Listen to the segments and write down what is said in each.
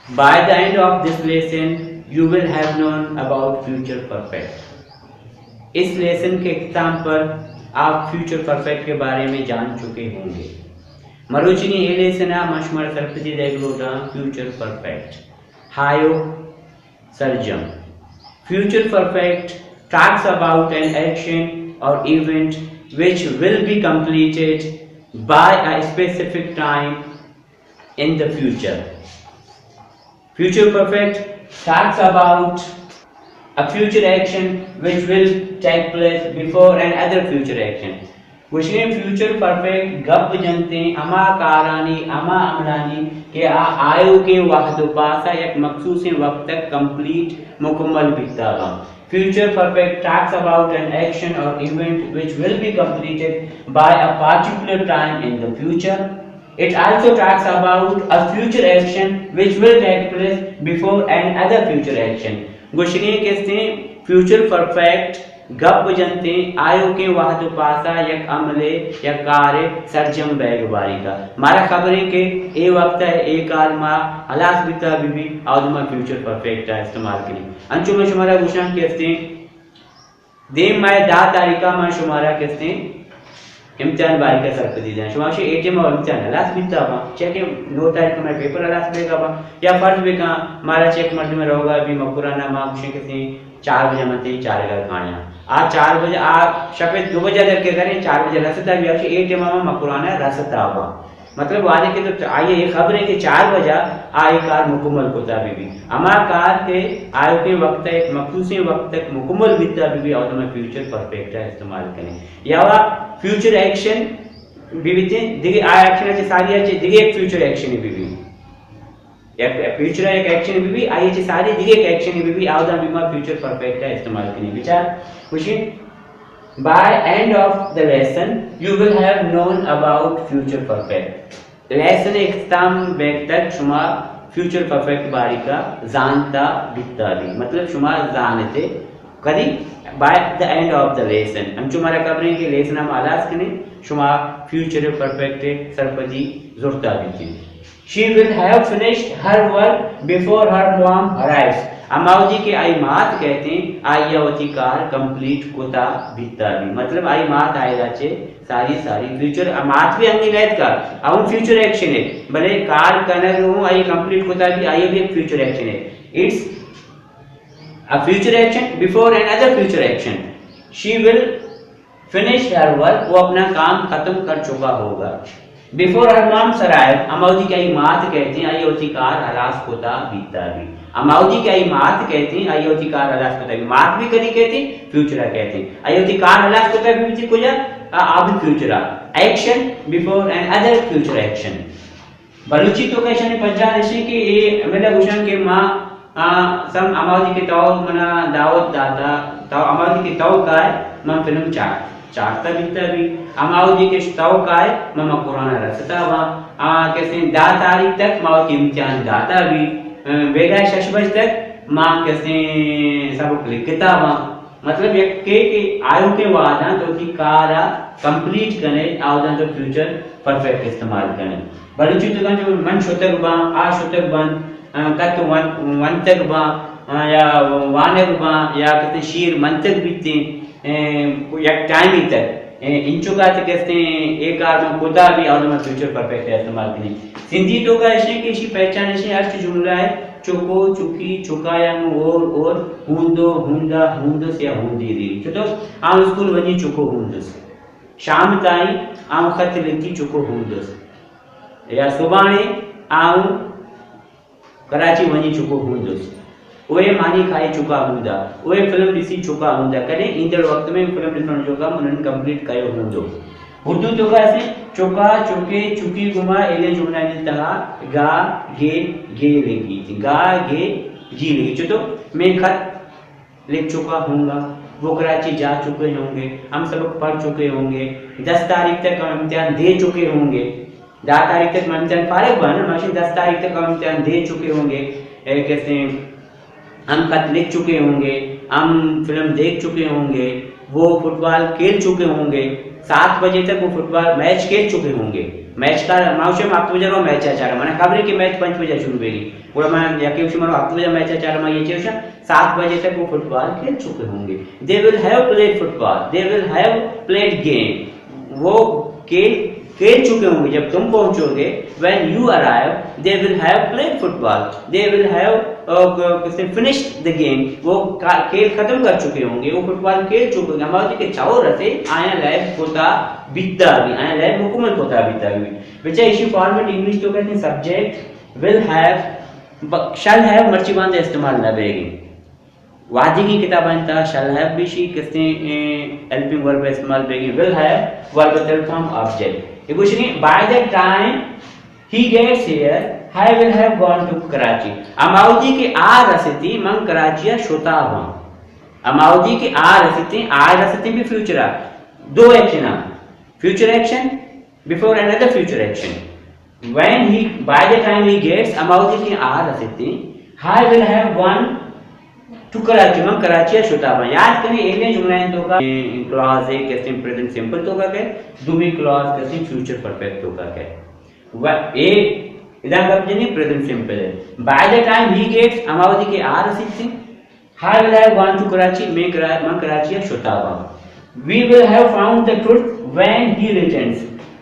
By the end of this lesson, you will have known about future perfect. اس لیسن کے اختتام پر آپ future perfect کے بارے میں جان چکے ہوں گے۔ مروچی نے اے لیسن آ من شمارا سرپدی دیگ لوٹاں فیوچر پرفیکٹ، ہایو سرجم۔ Future perfect talks about an action or event which will be completed by a specific time in the future. Future perfect talks about a future action which will take place before an other future action. گوشیں future perfect گپ جنتیں ہما کارانی، ہما عملانی کہ آ آیوکیں وہد و پاسا یک مخصوصیں وقت تک کمپلیٹ، مکمل بیتا باں۔ Future perfect talks about an action or event which will be completed by a particular time in the future. It also talks about a future action which will take place before another future action. گوشگیں کہ استیں future perfect گپ جنتیں آیوکیں وہد و پاسا یک عملے یا کارے سرجم بیگ باریگا۔ مارا خبریں کہ اے وقت ء اے کار ما ہلاس بیتا بہ بی، آود ما فیوچر پرفیکٹ ء استعمال کنیں۔ انچو من شمارا گوشاں کہ استیں دیم ماہ دہ تاریخ ء ما شمارا کہ استیں امتحان باریکا سرپدی دیاں۔ شما گوشے اے ٹائم ء امتحان ہلاس بیتا باں، چیا کہ نو تاریخ ء مئے پیپر ہلاس بیگا باں۔ یا فرض بکاں مارا چہ یک مردمے روگا بی مکران ء، ما گوشیں کہ استیں چار بجہ من تئی چارگا کایاں۔ آ چار بجہ، آ شپ دو بجہ در کے کریں، چار بجہ رستا بی، آ گوشے اے ٹائم ء ما مکران ء رستا باں۔ مطلب وہدے کہ تو آئی ء اے خبر ہے کہ چار بجہ آ اے کار مکمل کتا بہ بی، ہما کار کہ آیوکیں وقت ء یک مخصوصیں وقت تک مکمل بیتا بہ بی، آودا ما فیوچر پرفیکٹ ء استعمال کنیں۔ یا وا فیوچر ایکشن بہ بیتیں، دگہ آ ایکشن ء چہ ساری ء چہ دگہ یک فیوچر ایکشن بہ بی۔ یک فیوچر ء یک ایکشن بہ بی، آئی ء چہ ساری دگہ یک ایکشن بہ بی، آودا بھی ما فیوچر پرفیکٹ ء استعمال کنیں۔ بچار خوشی، By end of the lesson, you will have known about future perfect. Lesson اختتام بیگ تک شما فیوچر پرفیکٹ باریکا زانتا بیتا بی۔ مطلب شما زانتے کدی؟ By the end of the lesson. ہمچو مارا خبریں کہ لیسن ہم ہلاس کنیں، شما فیوچر پرفیکٹ سرپدی زرتا بیتیں۔ She will have finished her work before her mom arrives. ہماودی کہ آئی مات کہتیں، آئی ء وتی کار کمپلیٹ کتا بیتا بی۔ مطلب آئی مات آئیگا چے ساری ساری فیوچر، مات بھی ہنگی نیت کا، اون فیوچر ایکشن ہے، بلے کار کنگ ہوں آئی کمپلیٹ کتا بی، آئی بھی ایک فیوچر ایکشن ہے۔ It's a future action before another future action. She will finish her work, وہ اپنا کام ختم کر چکا ہوگا۔ Before her mom's arrive، ہماودی کہ آئی مات کہتیں، آئی وتی کار ہلاس کتا بیتا بی۔ ہماودی کہ آئی مات کہتیں، آئی وتی کار ہلاس کتا بی۔ مات بھی کدی کہتیں؟ فیوچر کہتیں۔ آئی وتی کار ہلاس کتا بی، بیتی کجا؟ آ، آ بھی future. Action before another future action. Balochi توکا ایشانی پجار ایشی کہ اے ہمدا گوشاں کہ ما، آ، سم ہماودی کہ تو منا دعوت داتا، تو ہماودی کہ تو کائے، من فلم چار، چارتا بیتا بی، ہماودی کہ تو کائے، من مکران رستا با، آ، کسیں دہ تاریخ تک ما وتی امتحان داتا بی، آ، بیگاہ شش بج تک ما کسیں سبق لکھتا با۔ مطلب یک کہ، کہ آیوکیں وہداں تو وتی کار ء کمپلیٹ کنے، آوداں تو فیوچر پرفیکٹ استعمال کنے۔ بلوچی توکا جو من شتگ باں، آ شتگ بنت، آ، کت ون-، ونتگ باں، آ، یا وانگ باں، یا کسیں شیر منتگ بیتیں، اے، یک ٹائمی تک، اے، انچو کا تے کسیں اے کار من کتا بی، آوداں من فیوچر پرفیکٹ استعمال کنی۔ سندھی توکا ایشیں کہ ایشی پہچان ایشیں ہرچ جملہ ہے، چکو، چکی، چکا یا نوں اور، اور، ہوندو، ہوندا، ہوندس یا ہوندی دی۔ چتو آں اسکول ونی چکو ہوندس۔ شام تائیں آں خط لکھی چکو ہوندس۔ یا صبحانے آں کراچی ونی چکو ہوندس۔ اوے مانی کھائی چکا ہوندا۔ اوے فلم ڈسی چکا ہوندا۔ کنے ایندڑ وقت میں فلم ڈسن چکا منن کمپلیٹ کیو ہوندو۔ اردو توکا اسے چکا، چکے، چکی گما ایلے جملہ نے تہا گا، گے، گے لگی۔ گا، گے، گی لگی۔ چتو میں خط لکھ چکا ہوں گا، وہ کراچی جا چکے ہوں گے، ہم سبق پڑھ چکے ہوں گے، دس تاریخ تک ہم امتحان دے چکے ہوں گے۔ دہ تاریخ تک ہم امتحان فارغ ہوا نا، ماشین دس تاریخ تک ہم امتحان دے چکے ہوں گے۔ اے کسے ہم خط لکھ چکے ہوں گے، ہم فلم دیکھ چکے ہوں گے، وہ فٹ بال کھیل چکے ہوں گے، سات بجے تک وہ فٹ بال میچ کھیل چکے ہوں گے۔ میچ کا، ما اسے ہفت بجے رو میچ ہے چارا، منا خبر ہے کہ میچ پانچ بجے شروع ہوگی، گڑا میں یکی اسے مرو ہفت بجے میچ ہے چارا، میں یہ چیز سات بجے تک وہ فٹ بال کھیل چکے ہوں گے۔ They will have played football, they will have played game. وہ کھیل کھیل چکے ہوں گے۔ جب تم پہنچو گے، when you arrive, they will have played football, they will have, uh, کسے finished the game. وہ کا- کھیل ختم کر چکے ہوں گے، وہ فٹ بال کھیل چکے ہوں گے۔ ہما وتی کہ چور رسے آیاں لیب کوتا بیتا بھی، آیاں لیب مکمل کوتا بیتا بھی۔ بچہ ایشی فارمیٹ انگلش تو کہتے ہیں سبجیکٹ، ول ہیو، شل ہیو مرچی باندے استعمال نہ بیگی۔ واجگی کتابانی تہا شل ہیو بیشی کسیں، اے، ہیلپنگ ورب استعمال بیگی، ول ہیو ورب تھرڈ فارم آبجیکٹ۔ یہ گوشگی، by the time he gets here, he will have gone to Karachi. ہماودی کہ آ رسیتی من کراچی ءَ شتا باں۔ ہماودی کہ آ رسیتی، آ رسیتی بھی فیوچر ءَ۔ دو ایکشن ءَ۔ Future action before another future action. When he, by the time he gets, ہماودی کہ آ رسیتی، he will have gone to Karachi، من کراچی ءَ شتا باں۔ یاد کنی ایلیں جملہ ہیں تو کا کلاز ہے کسے پریزنٹ سمپل تو کا کہ، دومی کلاز کسے فیوچر پرفیکٹ تو کا کہ۔ و اے ادا گپ جنی پریزنٹ سمپل ہے۔ By the time he gets، ہماودی کہ آ رسیتی، he will have gone to Karachi، میں کرا-، من کراچی ءَ شتا باں۔ We will have found the truth when he returns۔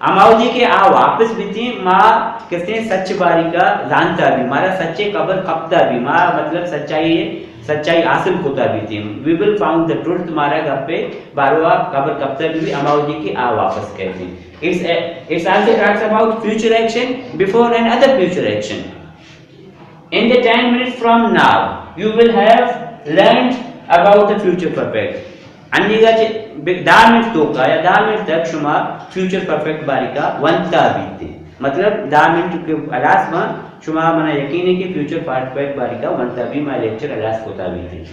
ہماودی کہ آ واپس بیتی، ما کسے سچ باری کا زانتا بھی، مارا سچے خبر کپتا بھی، ما مطلب سچائی، سچائی حاصل کوتا بیتی۔ We will found the truth، مارا گپے باروا خبر کپتا بھی، ہماودی کہ آ واپس کہتی۔ It's a, it's also talks about future action before and other future action. In the ten minutes from now, you will have learned about the future perfect. انیگا چہ بہ-، دہ منٹ توکا یا دہ منٹ تک شما فیوچر پرفیکٹ باری کا ونتا بیتے۔ مطلب دہ منٹ کے الاس ما شما منا یقین ہے کہ فیوچر پرفیکٹ باری کا ونتا بھی، ما لیکچر الاس کوتا بیتے۔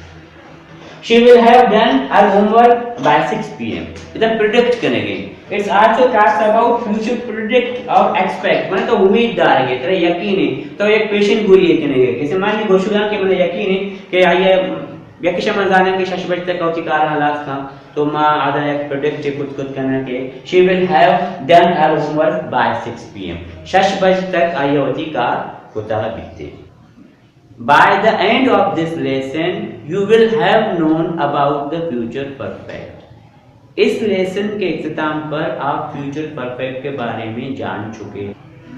She will have done her homework by six p.m. ادا پریڈکٹ کنگے۔ It's also talks about future predict or expect۔ من تو امید دارگے، ترا یقین ہے، تو یک پیشن گوئی کنگے۔ کسے من گوشگاں کہ من یقین ہے کہ آئی یک شما زانیں کہ شش بجے تک وتی کار ہلاس کن، تو ما آدا یک پریڈکٹ کت کت کناں کہ she will have done her homework by six p.m. شش بجے تک آئی وتی کار کوتا بیتے۔ By the end of this lesson, you will have known about the future perfect. اس لیسن کے اختتام پر آپ فیوچر پرفیکٹ کے بارے میں جان چکے۔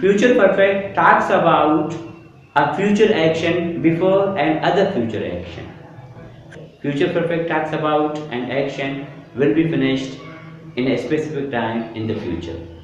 Future perfect talks about a future action before and other future action. Future perfect talks about an action will be finished in a specific time in the future.